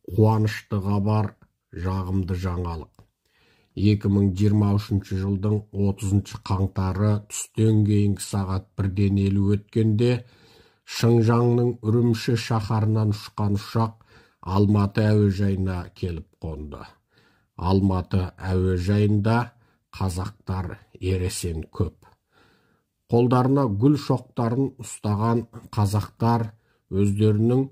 Қуанышты хабар, жағымды жаңалық. 2023 жылдың 30 қаңтары түстен кейінгі сағат 1:50 өткенде Шыңжаңның Үрімші шаһарынан ұшқан ұшақ Алматы әуежайына келіп қонды. Алматы әуежайында қазақтар ересен көп. Қолдарына гүл шоқтарын ұстаған қазақтар өздерінің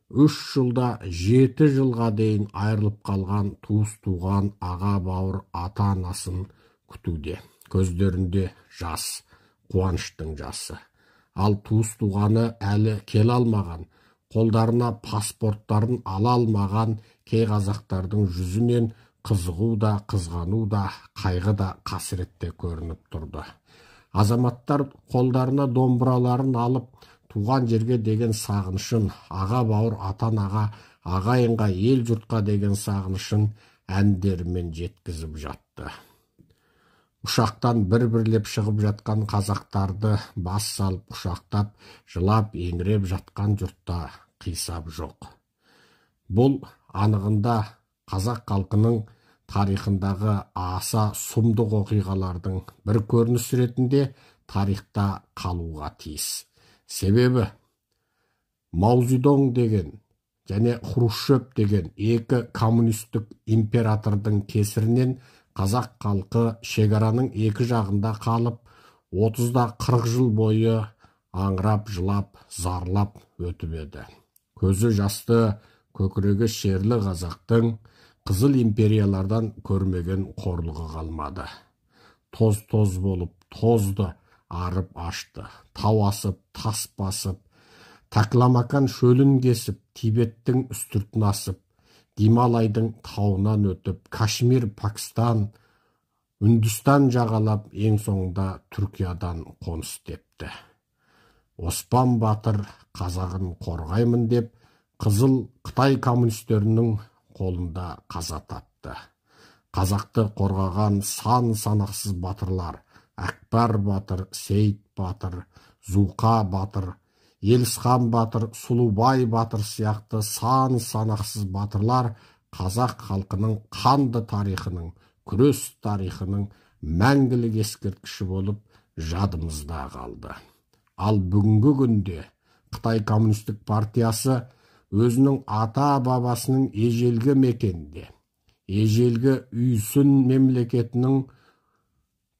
3 жылда 7 жылға дейін айырылып қалған туыс-туған, аға-бауыр, ата-анасын күтуде. Көздерінде жас, қуаныштың жасы. Ал туыс-туғаны әлі келе алмаған, қолдарына паспорттарын ала алмаған кей қазақтардың жүзінен қызығу да, қызғану да, қайғы да, қасірет те көрініп тұрды. Азаматтар қолдарына домбыраларын алып, туған жерге деген сағынышын, аға-бауыр, ата-анаға, ағайынға, ел жұртқа деген сағынышын әндерімен жеткізіп жатты. Ұшақтан бір-бірлеп шығып жатқан қазақтарды бас салып құшақтап, жылап, еңіреп жатқан жұртта қисап жоқ. Бұл анығында қазақ халқының тарихындағы аса сұмдық оқиғалардың бір көрінісі ретінде тарихта қалуға тиіс. Себебі Мао Цзэдун деген және Хрущев деген екі коммунистік императордың кесірінен қазақ халқы шекараның екі жағында қалып, 30-40 жыл бойы аңырап, жылап, зарлап өтіп еді. Көзі жасты, көкірегі шерлі қазақтың қызыл империялардан көрмеген қорлығы қалмады. Тоз-тоз болып, тозды арып ашты, тау асып, тас басып, Такламакан шөлін кесіп, Тибеттің үстіртін асып, Гималайдың тауынан өтіп, Кашмир, Пакистан, Үндістан жағалап, ең соңында Түркиядан қоныс тепті. Оспан батыр қазағын қорғаймын деп, қызыл Қытай коммунистерінің қолында қаза тапты. Қазақты қорғаған сан санақсыз батырлар, Әкбар батыр, Сейіт батыр, Зуқа батыр, Елісхан батыр, Сұлубай батыр сияқты сан санақсыз батырлар қазақ халқының қанды тарихының, күрес тарихының мәңгілік ескерткіші болып жадымызда қалды. Ал бүгінгі күнде Қытай коммунистік партиясы өзінің ата-бабасының ежелгі мекенінде, ежелгі Үйсін мемлекетінің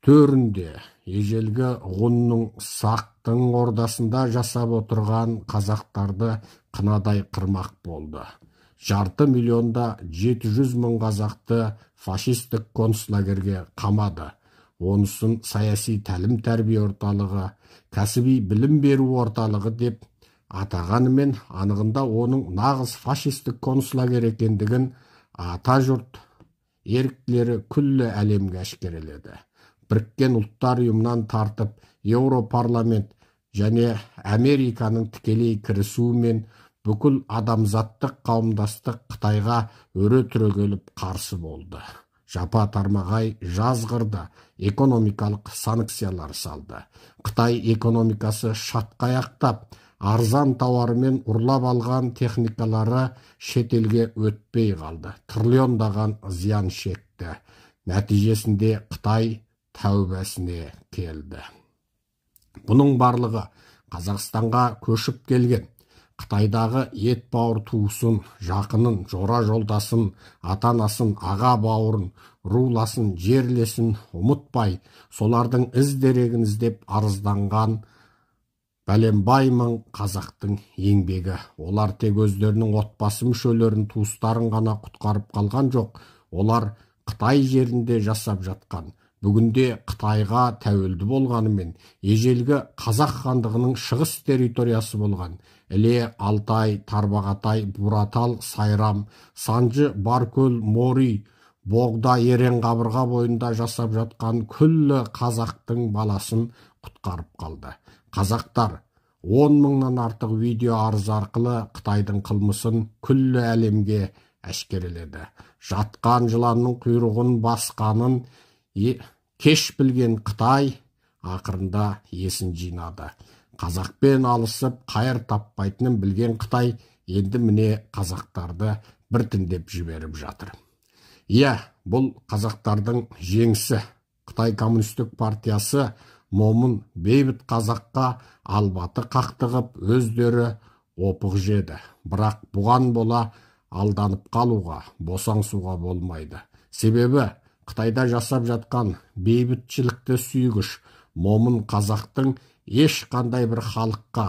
төрінде, ежелгі ғұнның, сақтың ордасында жасап отырған қазақтарды қынадай қырмақ болды. 500 миллионда 700 мың қазақты фашистік концлагерге қамады. Онысын саяси тәлім-тәрбие орталығы, кәсіби білім беру орталығы деп атағанымен, анығында оның нағыз фашистік концлагер екендігін ата жұрт еріктілері күллі әлемге әшкереледі. Біріккен Ұлттар Ұйымынан тартып, Еуропарламент және Американың тікелей кірісуімен бүкіл адамзаттық қауымдастық Қытайға өре түрегеліп қарсы болды. Жапа тармағай жазғырды, экономикалық санкциялар салды. Қытай экономикасы шатқаяқтап, арзан тауарымен ұрлап алған техникалары шетелге өтпей қалды. Триллиондаған зиян шекті. Нәтижесінде Қытай тәубәсіне келді. Бұның барлығы Қазақстанға көшіп келген Қытайдағы ет бауыр туысын, жақынын, жора жолдасын, ата-анасын, аға бауырын, руласын, жерлесін ұмытпай, солардың із дерегін іздеп арызданған бәленбай мың қазақтың еңбегі. Олар тек өздерінің отбасы мүшелерін, туыстарын ғана құтқарып қалған жоқ. Олар Қытай жерінде жасап жатқан, бүгінде Қытайға тәуелді болғанымен, ежелгі қазақ хандығының шығыс территориясы болған Іле, Алтай, Тарбағатай, Буратал, Сайрам, Санжы, Баркөл, Мори, Боғда, Ерен қабырға бойында жасап жатқан күллі қазақтың баласын құтқарып қалды. Қазақтар 10 мыңнан артық видео арыз арқылы Қытайдың қылмысын күллі әлемге әшкереледі. Жатқан жыланның құйрығын басқанын кеш білген Қытай ақырында есін жинады. Қазақпен алысып қайыр таппайтынын білген Қытай енді міне қазақтарды біртіндеп жіберіп жатыр. Иә, бұл қазақтардың жеңісі. Қытай коммунистік партиясы момын бейбіт қазаққа албаты қақтығып, өздері опық жеді. Бірақ бұған бола алданып қалуға, босаңсуға болмайды. Себебі Қытайда жасап жатқан бейбітшілікті сүйгіш момын қазақтың ешқандай бір халыққа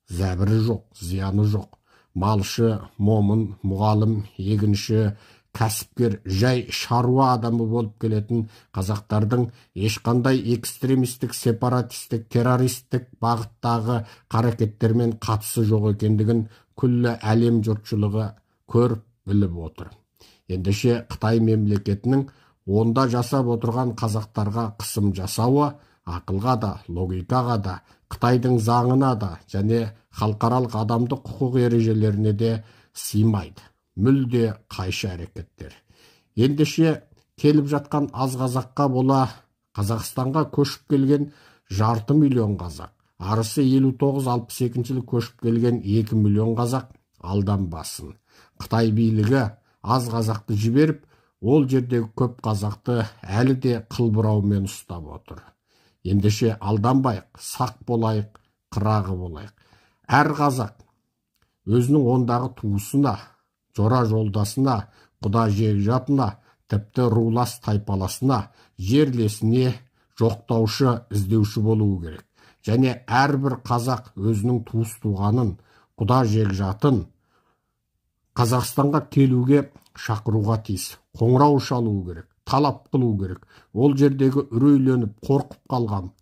зәбірі жоқ, зияны жоқ. Малшы, момын, мұғалім, егінші, кәсіпкер, жай шаруа адамы болып келетін қазақтардың ешқандай экстремистік, сепаратистік, террористік бағыттағы қарекеттермен қатысы жоқ екендігін күллі әлем жұртшылығы көріп біліп отыр. Ендеше Қытай мемлекетінің онда жасап отырған қазақтарға қысым жасауы ақылға да, логикаға да, Қытайдың заңына да және халықаралық адамдық құқық ережелеріне де сыймайды. Мүлде қайшы әрекеттер. Ендеше келіп жатқан аз қазаққа бола Қазақстанға көшіп келген 0,5 миллион қазақ, арысы 59-62 жылы көшіп келген 2 миллион қазақ алданбасын. Қытай билігі аз қазақты жіберіп, ол жердегі көп қазақты әлі де қылбұраумен ұстап отыр. Ендеше алданбайық, сақ болайық, қырағы болайық. Әр қазақ өзінің ондағы туысына, жора жолдасына, құда жекжатына, тіпті рулас тайпаласына, жерлесіне жоқтаушы, іздеуші болуы керек. Және әрбір қазақ өзінің туыс туғанын, құда жекжатын Қазақстанға келуге шақыруға тиіс, қоңырау шалуы керек, талап қылу керек. Ол жердегі үрейленіп, қорқып қалған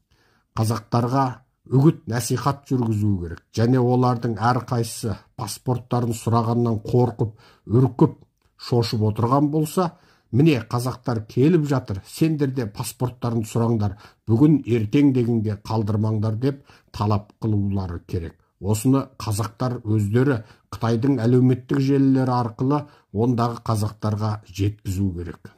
қазақтарға үгіт насихат жүргізу керек. Және олардың әрқайсысы паспорттарын сұрағаннан қорқып, үркіп, шошып отырған болса, міне қазақтар келіп жатыр, сендер де паспорттарын сұраңдар, бүгін ертең дегенге қалдырмаңдар деп талап қылулары керек. Осыны қазақтар өздері Қытайдың әлеуметтік желілері арқылы ондағы қазақтарға жеткізу керек.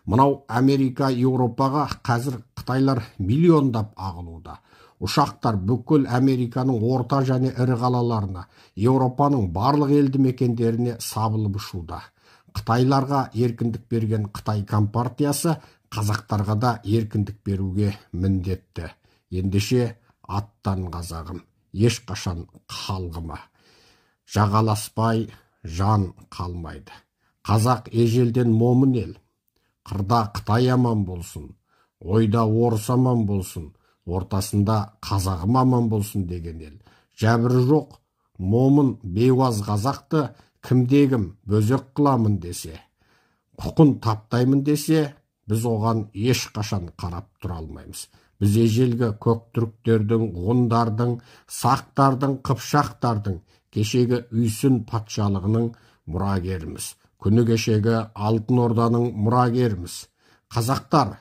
Мынау Америка, Еуропаға қазір қытайлар миллиондап ағылуда. Ұшақтар бүкіл Американың орта және ірі қалаларына, Еуропаның барлық елді мекендеріне сабылып ұшуда. Қытайларға еркіндік берген Қытай компартиясы қазақтарға да еркіндік беруге міндетті. Ендеше аттан қазағым, ешқашан қалғыма. Жағаласпай жан қалмайды. Қазақ ежелден момын ел. Қырда Қытай аман болсын, ойда орыс аман болсын, ортасында қазағым аман болсын деген ел. Жәбірі жоқ, момын бейуаз қазақты кімдегім бөзек қыламын десе, құқын таптаймын десе, біз оған ешқашан қарап тұра алмаймыз. Біз ежелгі көк түріктердің, ғұндардың, сақтардың, қыпшақтардың кешегі Үйсін патшалығының мұрагеріміз. Күні кешегі Алтын Орданың мұрагеріміз. Қазақтар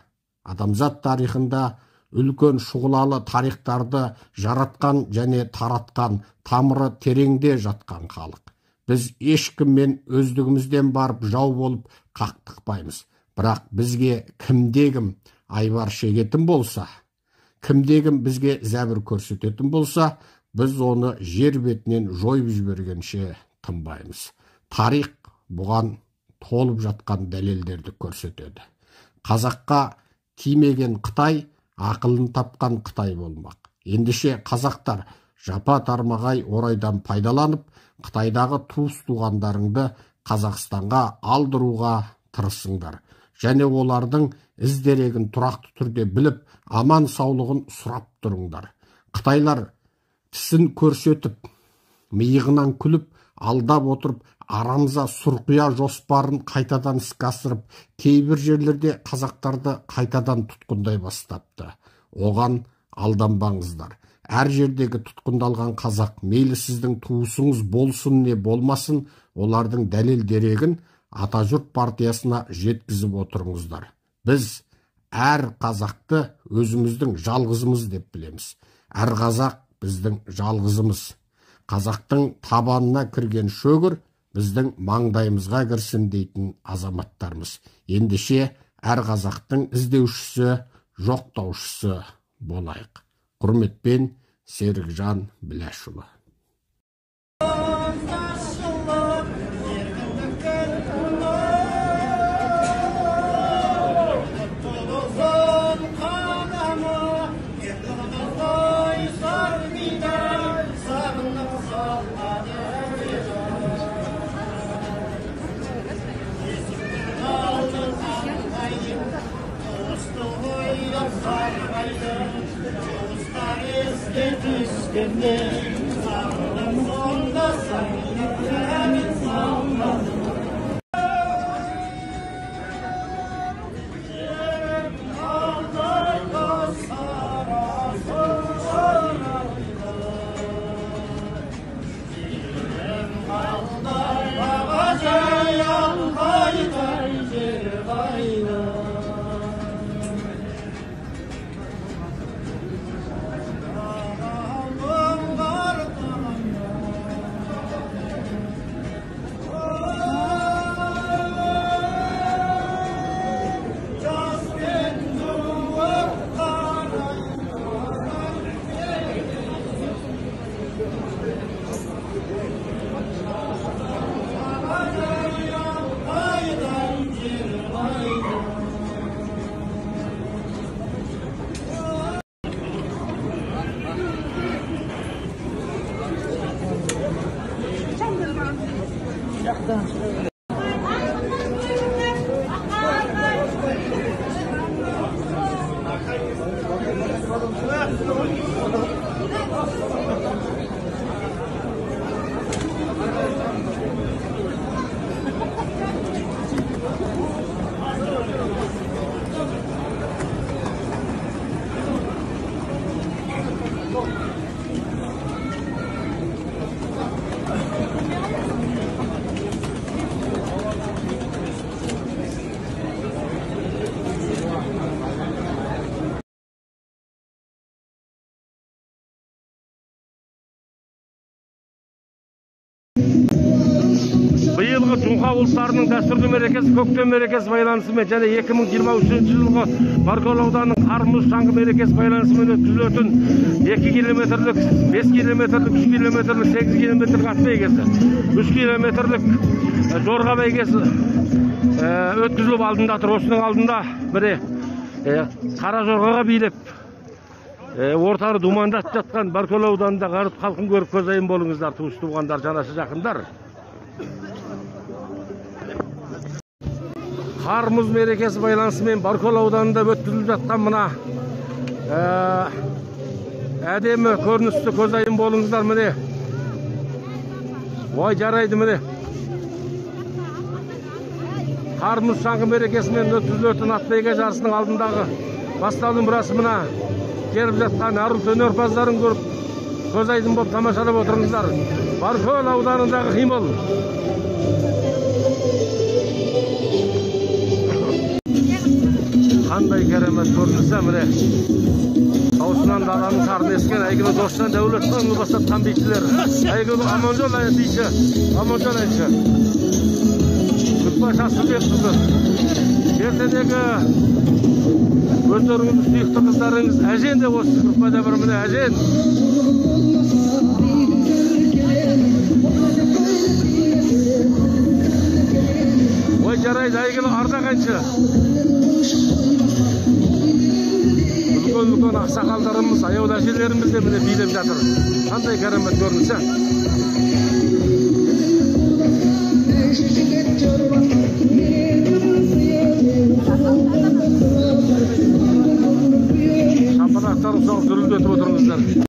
адамзат тарихында үлкен шұғылалы тарихтарды жаратқан және таратқан, тамыры тереңде жатқан халық. Біз ешкіммен өздігімізден барып жау болып қақтықпаймыз. Бірақ бізге кімдегім айбар шегетін болса, кімдегім бізге зәбір көрсететін болса, біз оны жер бетінен жойып жібергенше тынбаймыз. Тарих бұған толып жатқан дәлелдерді көрсетеді. Қазаққа тимеген Қытай, ақылын тапқан Қытай болмақ. Ендеше қазақтар жапа тармағай орайдан пайдаланып, Қытайдағы туыс туғандарыңды Қазақстанға алдыруға тырысыңдар. Және олардың іздерегін тұрақты түрде біліп, аман саулығын сұрап тұрыңдар. Қытайлар тісін көрсетіп, миығынан күліп, алдап отырып, арамза сұрқия жоспарын қайтадан іске асырып, кейбір жерлерде қазақтарды қайтадан тұтқындай бастапты. Оған алданбаңыздар. Әр жердегі тұтқындалған қазақ, мейлі сіздің туысыңыз болсын не болмасын, олардың дәлел дерегін Атажұрт партиясына жеткізіп отырыңыздар. Біз әр қазақты өзіміздің жалғызымыз деп білеміз. Әр қазақ біздің жалғызымыз. Қазақтың табанына кірген шөгір біздің маңдайымызға кірсін дейтін азаматтармыз. Ендеше әр қазақтың іздеушісі, жоқтаушысы болайық. Құрметпен, Серікжан Біләшұлы. Биылғы Джунха ұлттарының дәстүрлі мерекесі көктем мерекесі байланысымен және 2023 жылғы Баркөл ауданының қар мұз шаңғы мерекесі байланысымен өткізілетін 2 километрлік, 5 километрлік, 3 километрлік, 8 километрлік ат бәйгесі, 3 километрлік жорға бәйгесі өткізіліп алдында тұр. Осының алдында міне қара жорғаға билеп ортаны думандатып жатқан Баркөл ауданындағы арық халқын көріп көзайым болыңыздар, туыс туғандар, жанашы жақындар. Қар мұз мерекесі байланысымен Баркөл ауданында өткізіліп жатқан мына әдемі көріністі көзайым болыңыздар міне. Ой, жарайды міне. Қар мұз шаңғы мерекесімен өткізілетін ат бәйге жарысының алдындағы басталу мұрасы мына келіп жатқан ару өнерпаздарын көріп көзайым болып тамашалап отырыңыздар. Баркөл ауданындағы қимыл. Қандай керемет көрініс міне. Таусынан даланың сарын ескен әйгілі Досжан Дәулетханұлы бастатқан бишілер, әйгілі Аманжол биші, Аманжол әнші, Күлпаш Асылбекқызы, ертедегі өздеріңіздің сүйікті қыздарыңыз Әжен де осы группада бір міне Әжен. Ой, жарайды, әйгілі Ардақ әнші. Үлкен-үлкен ақсақалдарымыз, аяулы әжелеріміз де міне билеп жатыр. Қандай керемет көрініс, а? Шапалақтарын соғып дүрілдетіп отырыңыздар.